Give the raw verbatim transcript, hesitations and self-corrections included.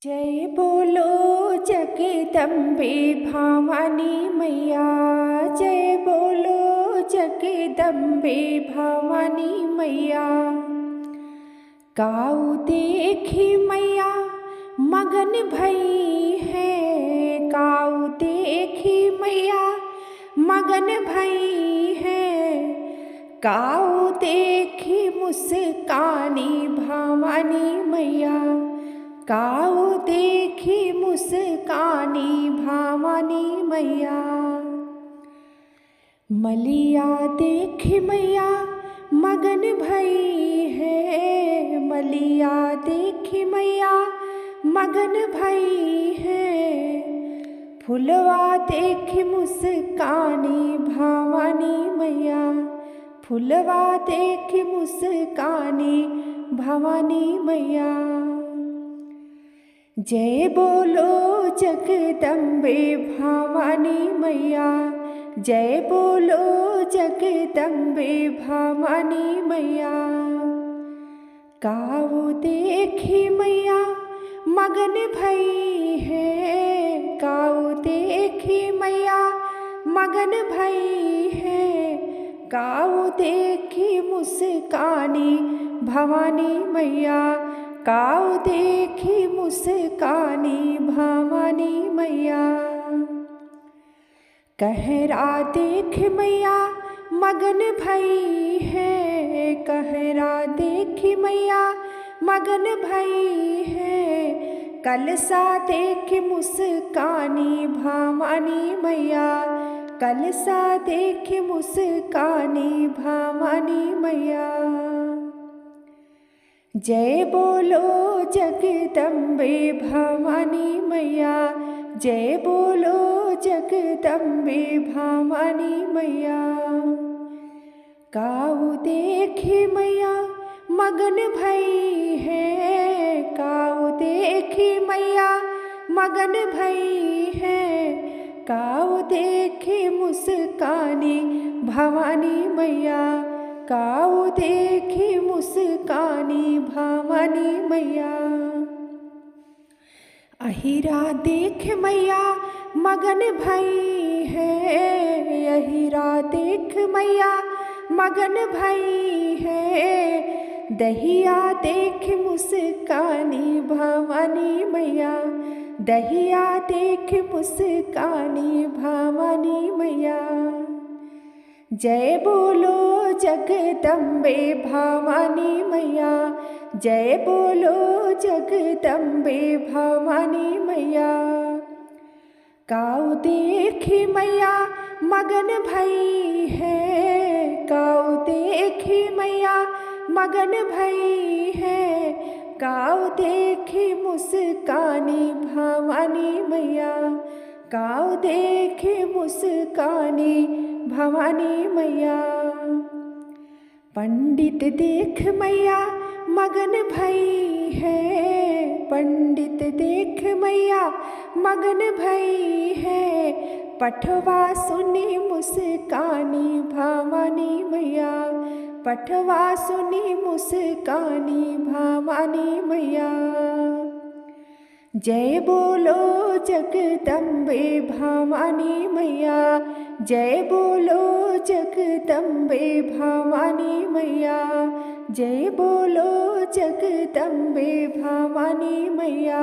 जय बोलो जगदम्बे भवानी मैया, जय बोलो जगदम्बे भवानी मैया। काऊ देखी मैया मगन भई है, काऊ देखी मैया मगन भई है, काऊ देखी मुस्कानी भवानी मैया, काऊ देखी मुस्कानी भवानी मैया। मलिया देखी मैया मगन भई है, मलिया देखी मैया मगन भई है, फुलवा देखी मुस्कानी भवानी मैया, फुलवा देखी मुस्कानी भवानी मैया। जय बोलो जगदम्बे भवानी मैया, जय बोलो जगदम्बे भवानी मैया। काऊ देखी मैया मगन भई है, काऊ देखी मैया मगन भई है, काऊ देखी मुस्कानी भवानी मैया, काऊ देखी मुस्कानी भवानी मैया। कहरा देख मैया मगन भई है, कहरा देख मैया मगन भई है, कलसा देख मुस्कानी भवानी मैया, कलसा देख मुस्कानी भवानी मैया। जय बोलो जगदम्बे भवानी मैया, जय बोलो जगदम्बे भवानी मैया। काऊ देखी मैया मगन भई है, काऊ देखी मैया मगन भई है, काऊ देखी मुस्कानी भवानी मैया, काऊ देखी मुस्कानी भवानी मैया। अहिरा देख मैया मगन भई है, अहिरा देख मैया मगन भई है, दहिया देख मुस्कानी भवानी मैया, दहिया देख मुस्कानी भवानी मैया। जय बोलो जगदम्बे भवानी मैया, जय बोलो जगदम्बे भवानी मैया। काऊ देखी मैया मगन भई है, काऊ देखी मैया मगन भई है, काऊ देखी मुस्कानी भवानी मैया, काऊ देखी मुस्कानी भवानी मैया। पंडित देख मैया मगन भई है, पंडित देख मैया मगन भई है, पठवा सुनी मुस्कानी भवानी मैया, पठवा सुनी मुस्कानी भवानी मैया। जय बोलो जगदम्बे भवानी मैया, जय बोलो जगदम्बे भवानी मैया, जय बोलो जगदम्बे भवानी मैया।